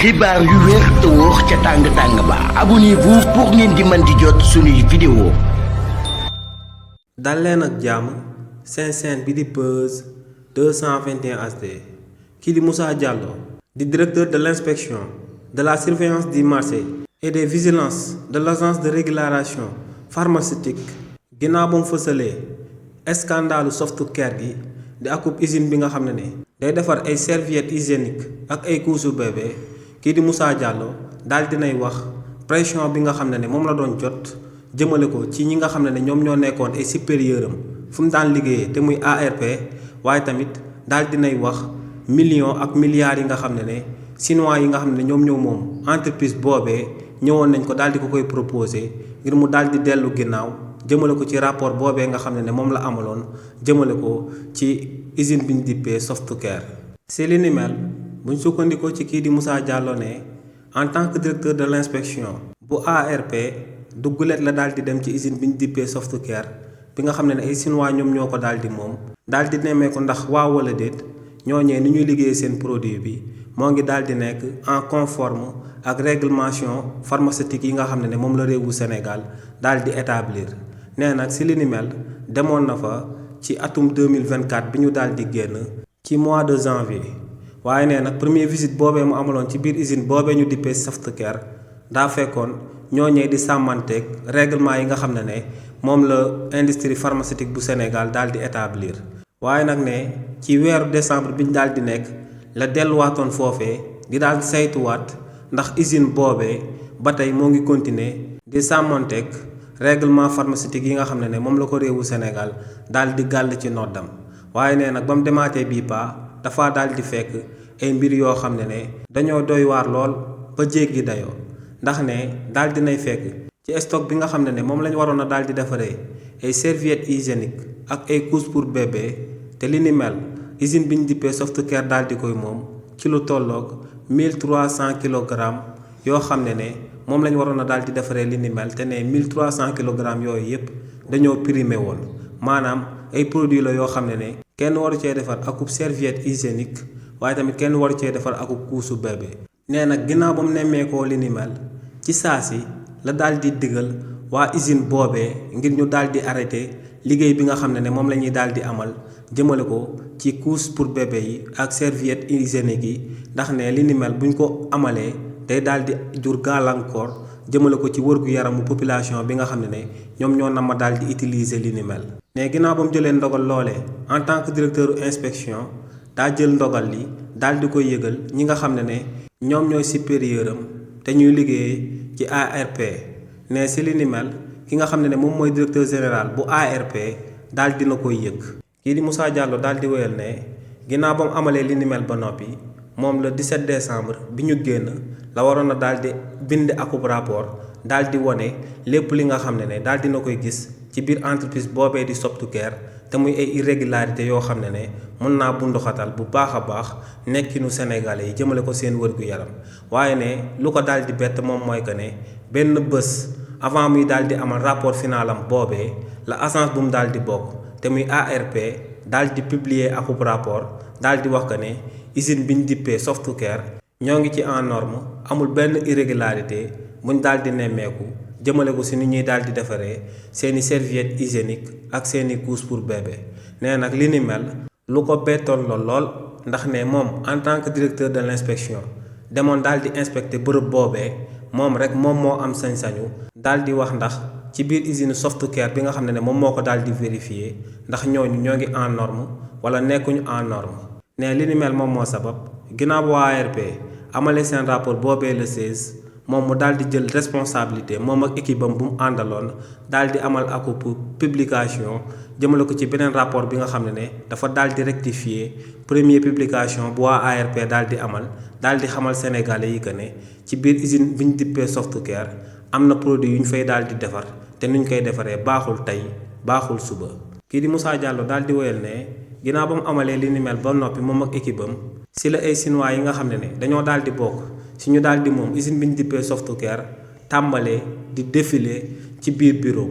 xibaar yu wér te wóor ca tàng ba abonnez-vous pour ngeen di mën di jot suñuy vidéo. dal leen ak jàmm seen chaîne bi di Buzz 221 HD kii di Moussa Diallo di directeur de l'inspection de la surveillance du marché et des vigilances de l'agence de régulation pharmaceutique ginnaaw ba mu fësalee scandalu Softcare gi di akub usine bi nga xam ne day defar ay serviettes hygiéniques ak ay couches bébé kii di Moussa Diallo daal dinay wax pression bi nga xam ne moom la doon jot jëmale ko ci ñi nga xam ne ñoom ñoo nekkoon ay supérieur am fu mu daan liggéeyee te muy ARP waaye tamit daal dinay wax millions ak milliards yi nga xam ne chinois yi nga xam ne ñoom ñoo moom entreprise boobee ñëwoon nañ ko daal di ko koy proposé ngir mu daal di dellu ginnaaw jëmale ko ci rapport boobee nga xam ne moom la amaloon jëmale ko ci usine bi ñu dippee Softcare. si li ni mel buñ sukkandikoo ci kii di Moussa Diallo ne en tant que directeur de l'inspection bu ARP duggulet la daal di dem ci usine bi ñu dippee Softcare bi nga xam ne ay chinois ñoom ñoo ko daal di moom daal di nemmee ko ndax waaw wala déet ñooñee ni ñuy liggéey seen produit bi moo ngi daal di nekk en conforme ak réglementation pharmaceutique yi nga xam ne moom la réewu Sénégal daal di établir nee nag si li ni mel demoon na fa ci atum 2024 bi ñu daal di génn ci mois de janvier waaye nee nag première visite boobee mu amaloon ci biir usine boobee ñu dippee Softcare daa fekkoon ñooñee di sàmmanteeg règlement yi nga xam ne moom la industrie pharmaceutique bu Sénégal daal di établir waaye nag ne ci weeru décembre bi ñu daal di nekk la delluwaatoon foofee di daal saytuwaat ndax usine boobee ba tey moo ngi continuer di sàmmanteeg règlement pharmaceutique yi nga xam ne moom la ko réewu Sénégal daal di gàll ci noddam waaye nee nag ba mu demaatee bii paa dafa daal di fekk ay mbir yoo xam ne dañoo doy waar lool ba jéggi dayoo ndax ne daal dinay fekk ci stock bi nga xam ne moom lañ waroon a daal di defaree ay serviettes hygiéniques ak ay couches pour bébé te li ni mel usine bi ñu dippee Softcare daal di koy moom ci lu tolloog 1300 kilogrammes yoo xam ne moom lañ waroon a daal di defaree li ni mel te ne 1300 kilogrammes yooyu yépp dañoo primé woon maanaam ay produits la yoo xam ne kenn waru cee defar akub serviette hygiénique waaye tamit kenn waru cee defar akub couche bébé nee nag ginnaaw ba mu nemmeekoo li ni mel ci saa si la daal di digal waa usine boobee ngir ñu daal di arrêté liggéey bi nga xam ne moom la ñuy daal di amal jëmale ko ci couche pour bébé yi ak serviette hygiénique yi ndax ne li ni mel buñ ko amalee day daal di jur gàllankoor jëmale ko ci wërgu yaramu population bi nga xam ne ñoom ñoo nama daal di utiliser li ni mel. mais ginnaaw ba mu jëlee ndogal loolee en tant que directeur inspection daa jël ndogal li daal di koy yëgal ñi nga xam ne ñoom ñooy supérieur am te ñuy liggéey ci ARP ne si li ni mel ki nga xam ne moom mooy directeur général bu ARP daal dina koy yëg. kii di Moussa Diallo daal di wéyal ne ginnaaw ba mu amalee li ni mel ba noppi moom le 17 décembre bi ñu génn la waroon a daal di bind akub rapport daal di wone lépp li nga xam ne daal dina koy gis ci biir entreprise boobee di Softcare te muy ay irrégularité yoo xam ne mën naa bunduxatal bu baax a baax nekkinu Sénégalais yi jëmale ko seen wërgu yaram waaye ne lu ko daal di bett moom mooy que ne benn bés avant muy daal di amal rapport finalam boobee la agence bu mu daal di bokk te muy ARP daal di publier akub rapport daal di wax que ne usine bi ñu dippee Softcare ñoo ngi ci en norme amul benn irrégularité buñ daal di nemmeeku jëmale ko si ni ñuy daal di defaree seeni serviette hygiénique ak seeni couche pour bébé nee nag li ni mel lu ko bettoon lool ndax ne moom en tant que directeur de l'inspection demoon daal di inspecter bërëb boobee moom rek moom moo am sañ-sañu daal di wax ndax ci biir usine Softcare bi nga xam ne moom moo ko daal di vérifier ndax ñooñu ñoo ngi en norme wala nekkuñu en norme ne li ni mel moom moo sabab ginnaaw bu ARP amale seen rapport boobee le 16 moom mu daal di jël responsabilité moom ak équipe am bu mu àndaloon daal di amal akub publication jëmale ko ci beneen rapport bi nga xam ne dafa daal di rectifier première publication bu waa ARP daal di amal daal di xamal sénégalais yi que ne ci biir usine bi ñu dippee Softcare am na produit yu ñu fay daal di defar te nuñ koy defaree baaxul tey baaxul suba. kii di Moussa Diallo daal di woyal ne ginnaaw ba mu amalee li ni mel ba noppi moom ak équipe am si la ay chinois yi nga xam ne dañoo daal di bokk si ñu daal di moom usine bi ñu dippee Softcare tàmbalee di défiler ci biir bureau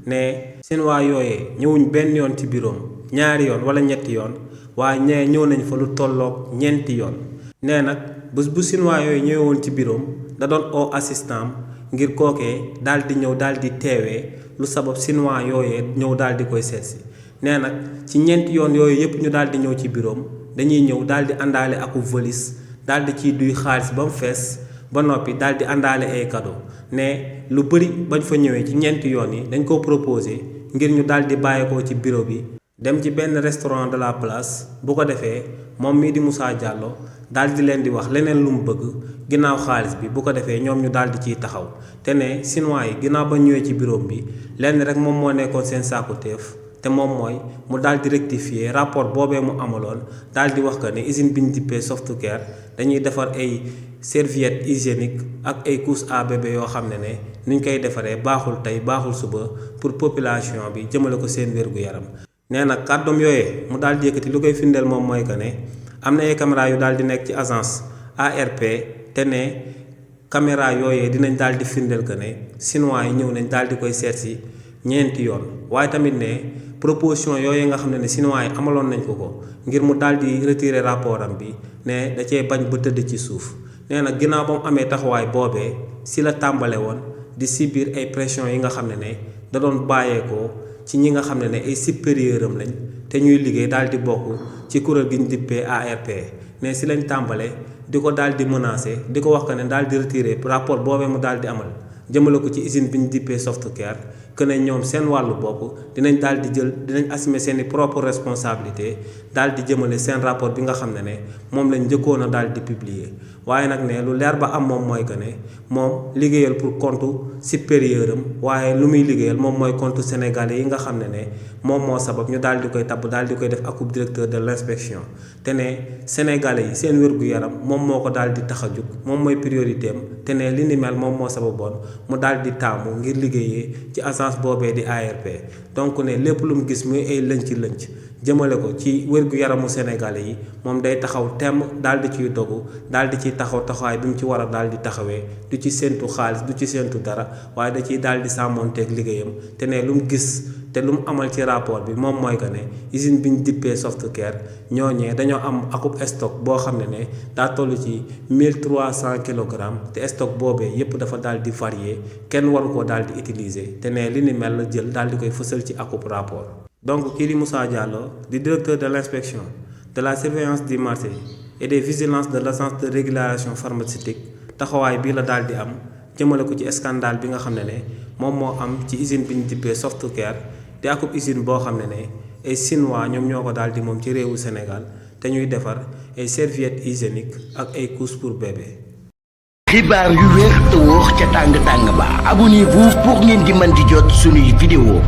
ne chinois yooyee ñëwuñ benn yoon ci bureau ñaari yoon wala ñetti yoon waaye ñee ñëw nañ fa lu tolloog ñeenti yoon nee nag bu chinois yooyu ñëwoon ci bureau da doon oo assistant ngir kookee daal di ñëw daal di teewee lu sabab chinois yooyee ñëw daal di koy seetsi nee nag ci ñeenti yoon yooyu yëpp ñu daal di ñëw ci bureau dañuy ñëw daal di àndaale aku valise daal di ciy duy xaalis ba mu fees ba noppi daal di àndaale ay cadeau ne lu bëri bañ fa ñëwee ci ñeenti yoon yi dañ ko proposé ngir ñu daal di bàyyeekoo ci bureau bi dem ci benn restaurant de la place bu ko defee moom mii di Moussa Diallo daal di leen di wax leneen lu mu bëgg ginnaaw xaalis bi bu ko defee ñoom ñu daal di ciy taxaw te ne chinois yi ginnaaw ba ñëwee ci bureau bi lenn rek moom moo nekkoon seen sàkkuteef te moom mooy mu daal di rectifier rapport boobee mu amaloon daal di wax que ne usine bi ñu dippee Softcare dañuy defar ay serviette hygiénique ak ay couches à bébé yoo xam ne nuñ koy defaree baaxul tey baaxul suba pour population bi jëmale ko seen wér-gu-yaram. nee na kàddoom yooyee mu daal di yëkkati lu koy firndeel moom mooy que ne am na ay caméra yu daal di nekk ci agence ARP te ne caméra yooyee dinañ daal di firndeel que ne chinois yi ñëw nañ daal di koy seet si ñeenti yoon waaye tamit ne proposition yooyu nga xam ne chinois yi amaloon nañ ko ngir mu daal di retirer rapport am bi ne da cee bañ ba tëdd ci suuf nee na ginnaaw ba mu amee taxawaay boobee si la tàmbale woon di subir ay pression yi nga xam ne da doon bàyyeekoo ci ñi nga xam ne ay supérieur am lañ te ñuy liggéey daal di bokk ci kuréel gi ñu dippee ARP ne si lañ tàmbale di ko daal di menacer di ko wax que ne daal di retirer rapport boobee mu daal di amal jëmale ko ci usine bi ñu dippee Softcare que ne ñoom seen wàllu bopp dinañ daal di dinañ assumer seeni propre responsabilité daal di jëmale seen rapport bi nga xam ne moom lañ njëkkoon a daal di publier waaye nag ne lu leer ba am moom mooy que ne moom liggéeyal pour compte supérieur am waaye lu muy liggéeyal moom mooy compte sénégalais yi nga xam ne moom moo sabab ñu daal di koy tabb daal di koy def akub directeur de l'inspection te ne sénégalais yi seen wér-gu-yaram moom moo ko daal di tax a jug moom mooy priorité am te ne li ni mel moom moo sababoon mu daal di taamu ngir liggéeyee ci agence boobee di ARP donc ne lépp lu mu gis muy ay lënc jëmale ko ci wér-gu-yaramu sénégalais yi moom day taxaw temm daal di ciy dogu daal di ciy taxawaay bi mu ci war a daal di taxawee du ci séentu xaalis du ci séentu dara waaye da ciy daal di sàmmoonteeg liggéeyam te ne lu mu gis te lu mu amal ci rapport bi moom mooy que ne usine bi ñu dippee Softcare ñooñee dañoo am akub stock boo xam ne daa toll ci 1300 kilogrammes te stock boobee yépp dafa daal di varier kenn waru ko daal di utiliser te ne li ni mel la jël daal di koy fësal ci akub rapport. donc kii di Moussa Diallo di directeur de l'inspection de la surveillance du marché et des vigilances de l'agence de régulation pharmaceutique taxawaay bii la daal di am jëmale ko ci scandale bi nga xam ne moom moo am ci usine bi ñu dippee Softcare di akub usine boo xam ne ay chinois ñoom ñoo ko daal di moom ci réewu Sénégal te ñuy defar ay serviettes hygiéniques ak ay couches pour bébé. xibaar yu wér te wóor ca tàng tàng ba abonnez-vous pour ngeen di mën di jot suñuy vidéo